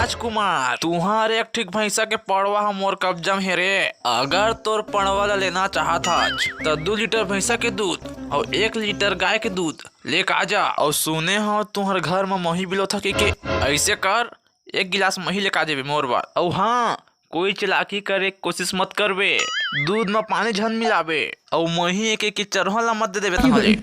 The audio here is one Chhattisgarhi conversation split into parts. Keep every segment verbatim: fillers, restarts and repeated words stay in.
राजकुमार, तुंहर एक ठीक भैंसा के पड़वा ह मोर कब्जा म हे रे। अगर तोर पड़वा ला लेना चाहत हच, त दू लीटर भैंसा के दूध अउ एक लीटर गाय के दूध लेके आ जा। अउ सुने हंव तुंहर घर म मही बिलोथा कहिके, अइसे कर, एक गिलास मही लेके आ जाबे मोर बर। अउ हां, कोई चालाकी करे के कोशिश मत करबे। दूध म पानी झन मिलाबे, अउ मही एक एक के चरहा ला मत दे देबे तहां ले।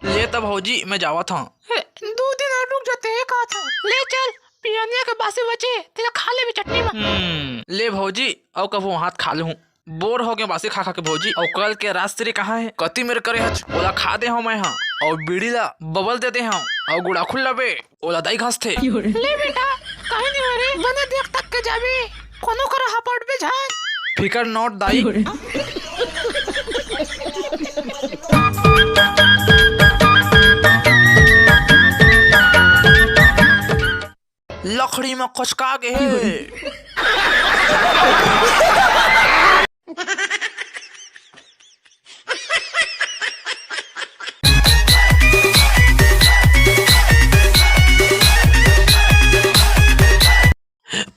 ले त भौजी, मैं जावत हंव। ए, दू दिन अउ रुक जाते, ए कहत हंव। ले चल, पियनिया के बासी बचे, तेला खा लेबे चटनी म। हम्म, ले भौजी, अउ कभू हाथ खा लूं। बोर हो गए बासी खा खा के भौजी। अउ कल के राजश्री कहां हे? कति मेर करे हच? ओला खा दे हंव मैं हां। अउ बीड़ी ला बबल दे दे हंव। अउ गुड़ाखू ल लबे, ओला दाई घसथे। ले बेटा, कहीं नहीं हो रे, बने देख तक के जाबे, कोनो करा हपटबे झन। फिकर नॉट दाई। लकड़ी म खोचका गे हे।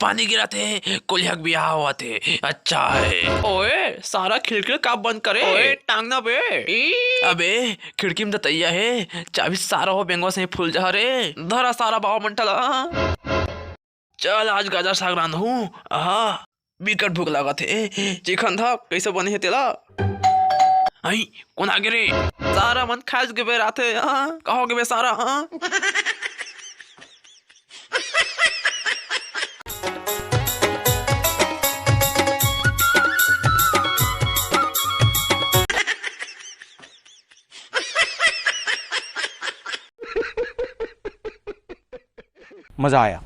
पानी गिरत हे, कोलिहा के बियाह होवत हे। अच्छा हे। ओए, सारा खिड़की का बंद करे। ओए, टांगना बे। ई। अबे, खिड़की म दतइया हे, चाबी सारा हो बेंगवा से फूल जा रे। धरा सारा बावा मंठा ला। चल, आज गाजर साग रांधहूं। आहा, बिकट भूख लागत हे। चिखन था, कइसे बने हे तेला। अई, कोन आगे रे? सारा मन खाए के बेर आथे। हां, कहां गे बे सारा? हां। मजा आया।